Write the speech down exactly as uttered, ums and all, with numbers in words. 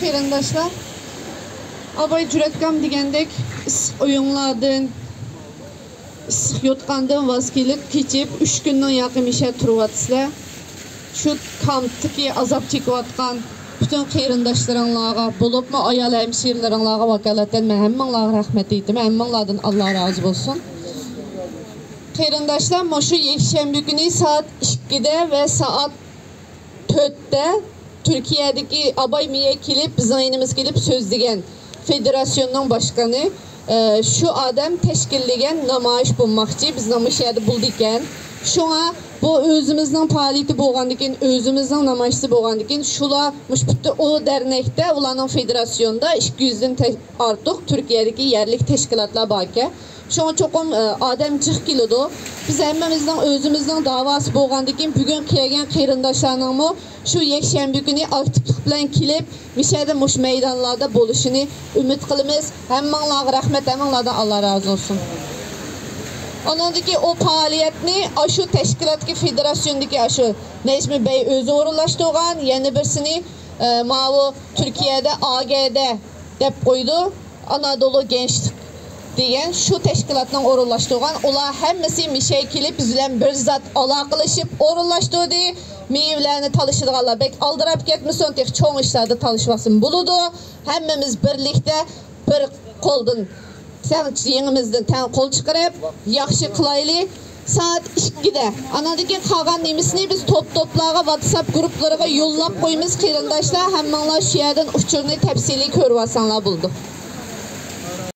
قېرىنداشلار، ئاباي جۈرئەتكام دېگەندەك ئىسسىق ئۆيۈڭلاردىن، ئىسسىق يوتقاندىن ۋاز كېلىپ، كېچىپ، ئۈچ كۈننىڭ ياقى مىشە تۇرۇۋاتىسىلەر. شۇ كامپتىكى ئازاب چېكىۋاتقان پۈتۈن قېرىنداشلىرىڭلارغا، بولۇپمۇ ئايال ھەمشىرىلىرىڭلارغا ۋاكالىتەن مەن ھەممىڭلارغا رەھمەت ئېيتىمەن. ھەممىڭلاردىن ئاللا رازى بولسۇن. قېرىنداشلار، مۇشۇ يەكشەنبە كۈنى سائەت ئىككىدە ۋە سائەت تۆتتە تۈركىيەدىكى ئاباي مىيە كېلىپ، بىزنىڭ يېنىمىزغا كېلىپ سۆزلىگەن فېدېراتسىيوننىڭ باشقىنى، ئە، شۇ ئادەم تەشكىللىگەن نامايىش بولماقچى، بىزنىڭ مۇشۇ يەردە بولىدىكەن. شۇڭا بۇ ئۆزىمىزنىڭ پائالىيىتى بولغاندىكىن، ئۆزىمىزنىڭ نامايىشى بولغاندىكىن، شۇلار مۇشۇ پۈتۈن ئۇ دەرنەكتە ئۇلارنىڭ فېدېراتسىيونىدا ئىككى يۈزدىن تە-، ئارتۇق تۈركىيەدىكى يەرلىك تەشكىلاتلار باركەن. شۇڭا چوقۇم، ئە، ئادەم جىق كېلىدۇ. بىز ھەممىمىزنىڭ ئۆزىمىزنىڭ داۋاسى بولغاندىكىن، بۈگۈن كەلگەن قېرىنداشلارنىڭمۇ شۇ يەكشەنبە كۈنى ئاكتىپلىق بىلەن كېلىپ، مۇشۇ يەردە، مۇشۇ مەيدانلاردا بولۇشىنى ئۈمىد قىلىمىز. ھەممىڭلارغا رەھمەت، ھەممىڭلاردىن ئاللا رازى بولسۇن. ئۇنىڭدىكى ئۇ پائالىيەتنى ئاشۇ تەشكىلاتتىكى، فېدېراتسىيوندىكى ئاشۇ نەجمى بەي ئۆزى ئورۇنلاشتۇرغان، يەنە بىرسىنى، ئە، ماۋۇ تۈركىيەدە ئاگەدە دەپ قويىدۇ، ئانادولۇ گەنچلىك دېگەن شۇ تەشكىلاتنىڭ ئورۇنلاشتۇرغان. ئۇلار ھەممىسى مىشەگە كېلىپ، بىز بىلەن بىر زات ئالاقىلىشىپ ئورۇنلاشتۇردى. مېۋىلەرنى تالىشىدىغانلار بەك ئالدىراپ كەتمىسۇن، تېخى چوڭ ئىشلاردا تالىشىۋالسىمۇ بولىدۇ. ھەممىمىز بىرلىكتە بىر قولدىن تەڭ، يېڭىمىزدىن تەڭ قول چىقىرىپ، ياخشى قىلايلى. سائەت ئىككىدە. ئانىڭدىن كېيىن قالغان نېمىسىنى بىز توپ-توپلارغا، ۋاتساپ گۇرۇپپىلىرىغا يوللاپ قويىمىز، قېرىنداشلار. ھەممىڭلار شۇ يەردىن ئۇچۇرنى تەپسىلىي كۆرۈۋالساڭلار بولىدۇ.